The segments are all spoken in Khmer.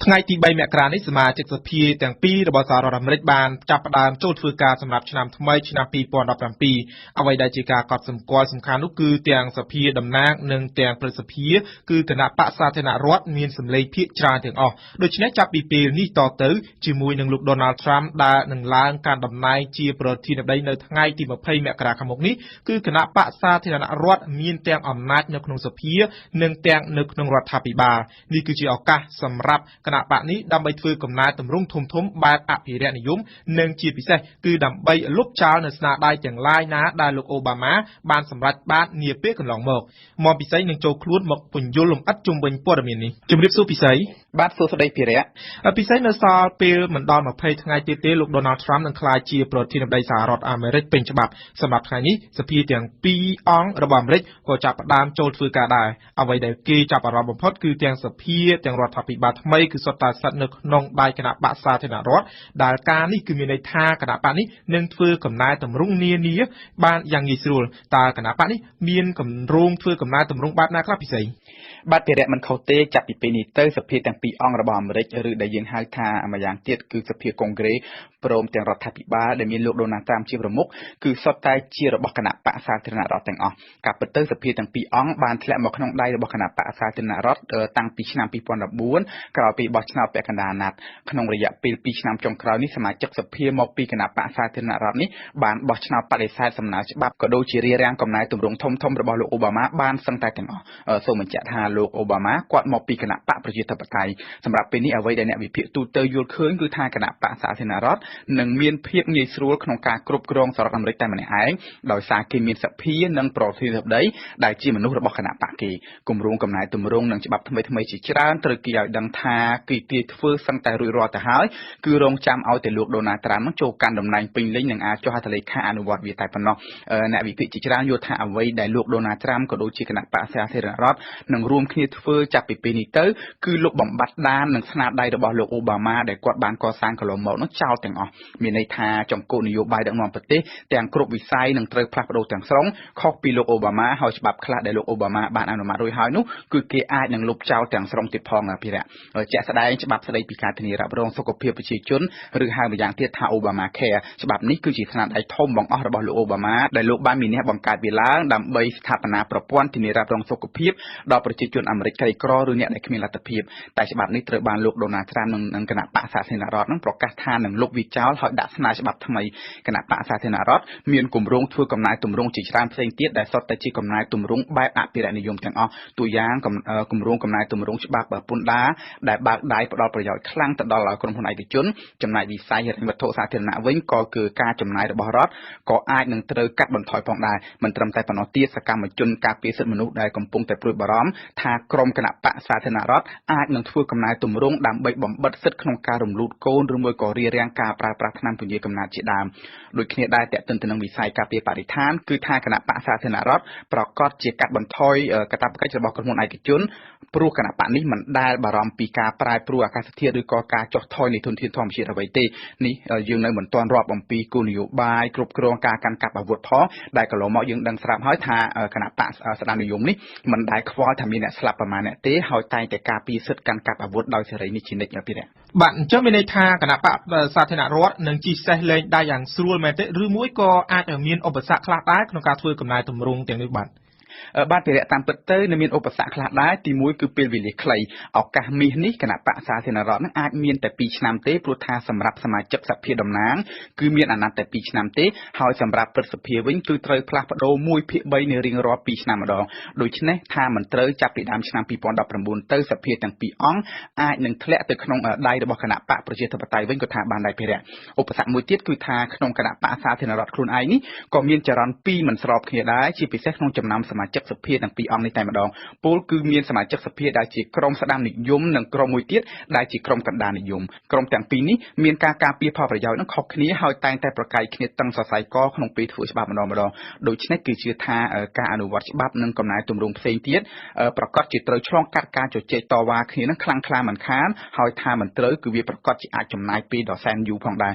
ថ្ងៃទី3មករានេះសមាជិកសភាទាំងពីររបស់សហរដ្ឋអាមេរិកបានចាប់ផ្ដើមចូលធ្វើការសម្រាប់ឆ្នាំថ្មីឆ្នាំ2017អ្វីដែលជាការកត់សម្គាល់សំខាន់នោះគឺទាំងសភាតំណាងនិងទាំងព្រឹទ្ធសភាគឺគណបក្សសាធារណរដ្ឋមានសម្លេងភាគច្រើនទាំងអស់ដូច្នេះចាប់ពីពេលនេះតទៅជាមួយនឹងលោក Donald Trump ដែលនឹងឡើងកាន់តំណែងជាប្រធានាធិបតីនៅថ្ងៃទី20មករាខាងមុខនេះគឺគណបក្សសាធារណរដ្ឋមានទាំងអំណាចនៅក្នុងសភានិងទាំងនៅក្នុងរដ្ឋាភិបាលនេះគឺជាឱកាសសម្រាប់គណបក្សនេះដើម្បីធ្វើកំណែទម្រង់ធំៗបែបអភិរក្សនិយមនិងជាពិសេសគឺដើម្បីលុបចោលនៅស្នាដៃទាំងឡាយណាដែលលោកអូបាម៉ាបានសម្រេចបាននាពេលកន្លងមកមពិសីនឹងចូលខ្លួនមកពន្យល់លម្អិតជុំវិញព័ត៌មាននេះជំរាបសួរពិសី បាទសួស្តីភិរៈ ពិសីនៅសល់ពេលមិនដល់20ថ្ងៃទៀតទេលោក Donald Trump នឹងក្លាយជាប្រធានាធិបតីសហរដ្ឋអាមេរិកពេញច្បាប់សម្រាប់ថ្ងៃនេះសភាទាំងពីរអង្គរបស់អាមេរិកក៏ចាប់ផ្ដើមចូលធ្វើការដែរអ្វីដែលគេចាប់អារម្មណ៍បំផុតគឺទាំងសភាទាំងរដ្ឋាភិបាលថ្មីគឺសុទ្ធតែស្ថិតនៅក្នុងដៃគណបក្សសាធារណរដ្ឋដែលការនេះគឺមានន័យថាគណបក្សនេះនឹងធ្វើកំណែទម្រង់នានាបានយ៉ាងងាយស្រួលតើគណបក្សនេះមានគម្រោងធ្វើកំណែទម្រង់បែបណាខ្លះពិសី បាទភិរៈមិនខុសទេចាប់ពីពេលនេះទៅសភាទាំងពីរអង្គរបស់អាមេរិកឬដែលយើងហៅថាម្យ៉ាងទៀតគឺសភាកុងក្រេព្រមទាំងរដ្ឋាភិបាលដែលមានលោកដូណាល់ត្រាំជាប្រមុខគឺសុទ្ធតែជារបស់គណបក្សសាធារណរដ្ឋទាំងអស់ការពិតទៅសភាទាំងពីរអង្គបានធ្លាក់មកក្នុងដៃរបស់គណបក្សសាធារណរដ្ឋតាំងពីឆ្នាំ2014ក្រោយពីបោះឆ្នោតពាក់កណ្ដាលអាណត្តិក្នុងរយៈពេល2ឆ្នាំចុងក្រោយនេះសមាជិកសភាមកពីគណបក្សសាធារណរដ្ឋនេះបានបោះឆ្នោតបដិសេធសំណើច្បាប់ក៏ដូចជារារាំងកំណែទម្រង់ធំៗរបស់លោកអូបាម៉ាបានសឹងតែទាំងអស់សូមបញ្ជាក់ថាលោកអូបាម៉ាគាត់មកពីគណបក្សប្រជាធិបតេយ្យសម្រាប់ពេលនេះអ្វីដែលអ្នកវិភាគទូទៅយល់ឃើញគឺថាគណបក្សសាធារណរដ្ឋនឹងមានភាពងាយស្រួលក្នុងការគ្រប់គ្រងសហរដ្ឋអាមេរិកតែម្នាក់ឯងដោយសារគេមានសភានិងប្រធានាធិបតីដែលជាមនុស្សរបស់គណបក្សគេគម្រោងកំណែទម្រង់និងច្បាប់ថ្មីៗជាច្រើនត្រូវគេឲ្យដឹងថាគេទាយធ្វើសឹងតែរួចរាល់ទៅហើយគឺរងចាំឲ្យតែលោកដូណាល់ត្រាំចូលកាន់តំណែងពេញលេញនិងអាចចុះហត្ថលេខាអនុវត្តវាតែប៉ុណ្ណោះអ្នកវិភាគជាច្រើនយល់ថាអ្វីដែលលោកដូណាល់ត្រាំក៏ដូចជាគណបក្សសាធារណរដ្ឋនឹងរួមគ្នាធ្វើចាប់ពីពេលនេះទៅគឺលុបបំបាត់ដាននិងស្នាដៃរបស់លោកអូបាម៉ាដែលគាត់បានកសាងកន្លងមកនោះចោលទាំងអស់មានន័យថាចង្គោលនយោបាយដឹកនាំប្រទេសទាំងគ្រប់វិស័យនឹងត្រូវផ្លាស់ប្ដូរទាំងស្រុងខុសពីលោកអូបាម៉ាហើយច្បាប់ខ្លះដែលលោកអូបាម៉ាបានអនុម័តរួចហើយនោះគឺគេអាចនឹងលុបចោលទាំងស្រុងទៀតផងភិរៈជាក់ស្ដែងច្បាប់ស្តីពីការធានារ៉ាប់រងសុខភាពប្រជាជនឬហៅម្យ៉ាងទៀតថា Obama Care ច្បាប់នេះគឺជាស្នាដៃធំបង្អស់របស់លោកអូបាម៉ាដែលលោកបានមានះបង្កើតវាឡើងដើម្បីស្ថាបនាប្រព័ន្ធធានារ៉ាប់រងសុខភាពដល់ប្រជាជនអាមេរិកក្រីក្រឬអ្នកដែលគ្មានលទ្ធភាពតែច្បាប់នេះត្រូវបានលោកដូណាល់ត្រាំនិងគណបក្សសាធារណរដ្ឋនឹងប្រកាសថានឹងលុបវាចោលហើយដាក់ស្នើច្បាប់ថ្មីគណបក្សសាធារណរដ្ឋមានគម្រោងធ្វើកំណែទម្រង់ជាច្រើនផ្សេងទៀតដែលសុទ្ធតែជាកំណែទម្រង់បែបអភិរក្សនិយមទាំងអស់តួយ៉ាងគម្រោងកំណែទម្រង់ច្បាប់ពន្ធដារដែលបើកដៃផ្ដល់ប្រយោជន៍ខ្លាំងទៅដល់ក្រុមហ៊ុនឯកជនចំណែកវិស័យហិរញ្ញវត្ថុសាធារណៈវិញក៏គឺការចំណាយរបស់រដ្ឋក៏អាចនឹងត្រូវកាត់បន្ថយផងដែរមិនត្រឹមតែប៉ុណ្ណោះទៀតសកម្មជនការពារសិទ្ធិមនុស្សដែលកំពុងតែព្រួយបារម្ភថាក្រុមគណបក្សសាធារណរដ្ឋអាចនឹងធ្វើកំណែទម្រង់ដើម្បីបំបិទសិទ្ធិក្នុងការរំលូតកូនឬមួយក៏រារាំងការប្រើប្រាស់ថ្នាំពន្យាកំណើតជាដើមដូចគ្នាដែរទាក់ទិនទៅនឹងវិស័យការពារបរិស្ថានគឺថាគណបក្សសាធារណរដ្ឋប្រកាសជាកាត់បន្ថយកាតព្វកិច្ចរបស់ក្រុមហ៊ុនឯកជនព្រោះគណបក្សនេះមិនដែលបារម្ភពីការប្រែប្រួលអាកាសធាតុឬក៏ការចុះថយនៃធនធានធម្មជាតិអ្វីទេនេះយើងនៅមិនទាន់រាប់អំពីគោលនយោបាយគ្រប់គ្រងការកាន់កាប់អាវុធផងដែលកន្លងមកយើងដឹងស្រាប់ហើយថាគណបក្សស្ដារនិយមនេះមិនដែលខ្វល់ថាមានអ្នកស្លាប់ប្រមាណអ្នកទេហើយតែងតែការពារសិទ្ធិកាន់កាប់អាវុធដោយសេរីនេះជានិច្ចពីរៈ បាទអញ្ចឹងមានន័យថាគណបក្សសាធារណរដ្ឋនឹងជិះសេះលែងដៃយ៉ាងស្រួលមែនទេឬមួយក៏អាចមានឧបសគ្គខ្លះដែរក្នុងការធ្វើកំណែទម្រង់ទាំងនេះបាទ បាទភិរៈតាមពិតទៅនៅមានឧបសគ្គខ្លះដែរទី1គឺពេលវេលាខ្លីឱកាសមាសនេះគណបក្សសាធារណរដ្ឋនឹងអាចមានតែ2ឆ្នាំទេព្រោះថាសម្រាប់សមាជិកសភាតំណាងគឺមានអាណត្តិតែ2ឆ្នាំទេហើយសម្រាប់ព្រឹទ្ធសភាវិញគឺត្រូវផ្លាស់ប្ដូរ1/3នៃរៀងរាល់2ឆ្នាំម្ដងដូច្នេះថាមិនត្រូវចាប់ពីដើមឆ្នាំ2019ទៅសភាទាំងពីរអង្គអាចនឹងធ្លាក់ទៅក្នុងដៃរបស់គណបក្សប្រជាធិបតេយ្យវិញក៏ថាបានដែរភិរៈឧបសគ្គមួយទៀតគឺថាក្នុងគណបក្សសាធារណរដ្ឋខ្លួនឯងនេះក៏មានចរន្តពីរមិនស្របគ្នាដែរជាពិសេសក្នុងចំណោមសមាជិកសភាទាំងពីរអង្គនេះតែម្ដងពលគឺមានសមាជិកសភាដែលជាក្រុមស្ដាំនិយមនិងក្រុមមួយទៀតដែលជាក្រុមកណ្ដាលនិយមក្រុមទាំងពីរនេះមានការការពារផលប្រយោជន៍នឹងខុសគ្នាហើយតែងតែប្រកែកគ្នាតឹងសរសៃកក្នុងពេលធ្វើច្បាប់ម្ដងម្ដងដូច្នេះគឺជឿថាការអនុវត្តច្បាប់និងកំណែទម្រង់ផ្សេងទៀតប្រកាសជាត្រូវឆ្លងកាត់ការជជែកតវ៉ាគ្នានឹងខ្លាំងក្លាមិនខានហើយថាមិនត្រូវគឺវាប្រកាសជាអាចចំណាយពេលដ៏សែនយូរផងដែ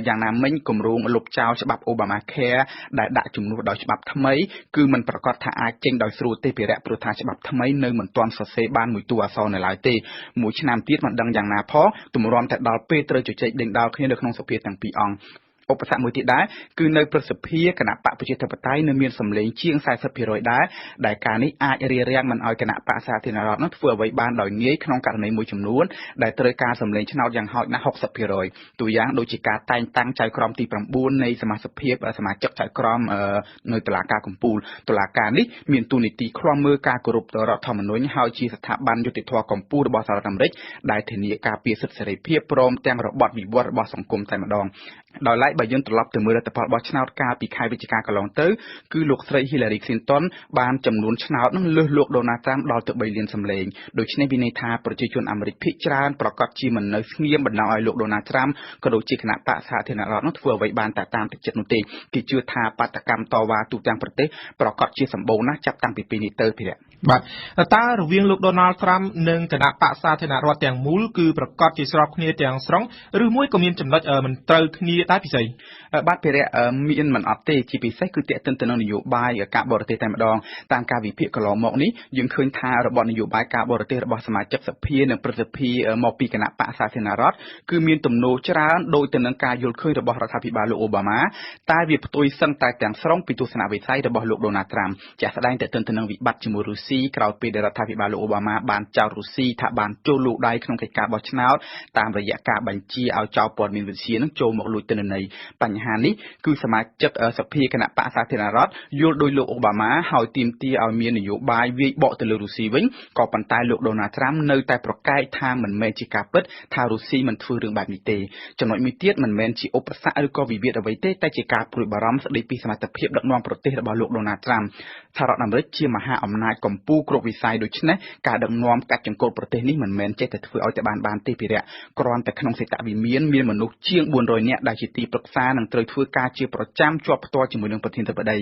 រយ៉ាងណាមិញគម្រោងលុបចោលច្បាប់ Obamacare ដែលដាក់ជំនួសដោយច្បាប់ថ្មីគឺមិនប្រកាសថា អាចចេញដោយស្រួលទេភិរៈ ព្រោះថាច្បាប់ថ្មីនៅមិនទាន់សរសេរបានមួយតួអក្សរនៅឡើយទេ មួយឆ្នាំទៀតមិនដឹងយ៉ាងណាផង ទម្រាំតែដល់ពេលត្រូវជជែកដេញដោលគ្នានៅក្នុងសភាទាំងពីរអង្គ។ ឧបសគ្គមួយទៀតដែរ គឺនៅព្រឹទ្ធសភា គណបក្សប្រជាធិបតេយ្យនៅមានសម្លេងជាង 40% ដែរ ដែលការនេះអាចរារាំងមិនឲ្យគណបក្សសាធារណរដ្ឋនោះធ្វើអ្វីបានដោយងាយ ក្នុងករណីមួយចំនួនដែលត្រូវការសម្លេងឆ្នោតយ៉ាងហោចណាស់ 60% ទូយ៉ាងដូចជាការតែងតាំងចៅក្រមទី 9 នៃសមាជិកភាពសមាជិកចៅក្រមនៅតុលាការកំពូល។ តុលាការនេះមានតួនាទីឃ្លាំមើលការគោរពរដ្ឋធម្មនុញ្ញ ហើយជាស្ថាប័នយុត្តិធម៌កំពូលរបស់សហរដ្ឋអាមេរិក ដែលធានាការពារសិទ្ធិសេរីភាព ព្រមទាំងរបត់វិវត្តរបស់សង្គមតែម្ដង។ ដោយឡែកបើយើងត្រឡប់ទៅមើលលទ្ធផលបោះឆ្នោតកាលពីខែវិច្ឆិកាកន្លងទៅ គឺលោកស្រី Hillary Clinton បានចំនួនឆ្នោតនឹងលើសលោក Donald Trump ដល់ទៅ 3 លានសម្លេង។ ដូច្នេះមានន័យថា ប្រជាជនអាមេរិកភាគច្រើនប្រកាសជាមិននៅស្ងៀមបណ្ដោយឲ្យលោក Donald Trump ក៏ដូចជាគណបក្សសាធារណរដ្ឋនោះធ្វើអ្វីបានតែតាមទឹកចិត្តនោះទេ។ គេជឿថាបាតកម្មតវ៉ាទូទាំងប្រទេសប្រកាសជាសម្បូរណាស់ចាប់តាំងពីពេលនេះទៅភិរៈ។ បាទ តើរវាងលោក Donald Trump និងគណបក្សសាធារណរដ្ឋទាំងមូល គឺប្រកាសជាស្របគ្នាទាំងស្រុង ឬមួយក៏មានចំណុចមិនត្រូវគ្នាដែរពិសី? បាទភិរៈ មានមិនអត់ទេ ជាពិសេសគឺទាក់ទិនទៅនឹងនយោបាយការបរទេសតែម្ដង។ តាមការវិភាគកន្លងមកនេះ យើងឃើញថារបបនយោបាយការបរទេសរបស់សមាជិកសភានិងព្រឹទ្ធសភាមកពីគណបក្សសាធារណរដ្ឋ គឺមានទំនោរច្រើនដូចទៅនឹងការយល់ឃើញរបស់រដ្ឋាភិបាលលោកអូបាម៉ា តែវាផ្ទុយសឹងតែទាំងស្រុងពីទស្សនវិស័យរបស់លោកដូណាល់ត្រាំ។ ជាក់ស្ដែងទាក់ទិនទៅនឹងវិបត្តិជាមួយរុស្ស៊ី ក្រោយពេលដែលរដ្ឋាភិបាលលោកអូបាម៉ាបានចោទរុស្ស៊ីថាបានចូលលូកដៃក្នុងកិច្ចការបោះឆ្នោត តាមរយៈការបញ្ជាឲ្យចោរព័ត៌មានវិទ្យានឹងចូលមកលួចទិន្នន័យ បញ្ហានេះគឺសមាជិកសភាគណបក្សសាធារណរដ្ឋយល់ដោយលោកអូបាម៉ា ហើយទាមទារឲ្យមាននយោបាយវាយបកទៅលើរុស្ស៊ីវិញ ក៏ប៉ុន្តែលោកដូណាល់ត្រាំនៅតែប្រកែកថាមិនមែនជាការពិត ថារុស្ស៊ីមិនធ្វើរឿងបែបនេះទេ។ ចំណុចមួយទៀតមិនមែនជាឧបសគ្គឬក៏វិវាទអ្វីទេ តែជាការព្រួយបារម្ភស្ដីពីសមត្ថភាពដឹកនាំប្រទេសរបស់លោកដូណាល់ត្រាំ។ សហរដ្ឋអាមេរិកជាមហាអំណាចកម្ពុជាគ្រប់វិស័យ ដូច្នេះការដឹកនាំកាច់ចង្កូតប្រទេសនេះមិនមែនចេះតែធ្វើឲ្យតែបានទេភិរៈ។ គ្រាន់តែក្នុងសេតវិមានមានមនុស្សជាង 400 នាក់ដែលជាទីប្រឹក្សា និងត្រូវធ្វើការជាប្រចាំជាប់ផ្ទាល់ជាមួយនឹងប្រធានាធិបតី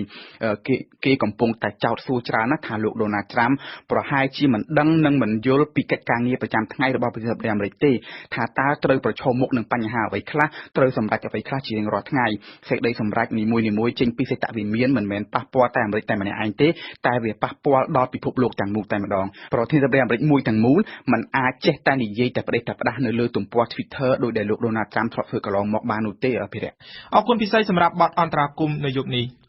គេកំពុងតែចោទសួរច្រើនណាស់ថា លោកដូណាល់ត្រាំប្រហែលជាមិនដឹងនិងមិនយល់ពីកិច្ចការងារប្រចាំថ្ងៃរបស់ប្រធានាធិបតីអាមេរិកទេ ថាតើត្រូវប្រឈមមុខនឹងបញ្ហាអ្វីខ្លះ ត្រូវសម្រេចអ្វីខ្លះជារៀងរាល់ថ្ងៃ។ សេចក្តីសម្រេចនីមួយៗចេញពីសេតវិមានមិនមែនប៉ះពាល់តែអាមេរិកតែម្នាក់ឯងទេ តែវាប៉ះពាល់ដល់ពិភពលោកទាំងមូលតែម្ដង។ ប្រធានាធិបតីអាមេរិកមួយទាំងមូលមិនអាចចេះតែនិយាយតែប្រេះតែផ្ដាស់នៅលើទំព័រ Twitter ដោយដែលលោកដូណាល់ត្រាំធ្លាប់ធ្វើកន្លងមកបាននោះទេភិរៈ។ អរគុណពិសេសសម្រាប់បទអន្តរាគមន៍នៅយប់នេះ។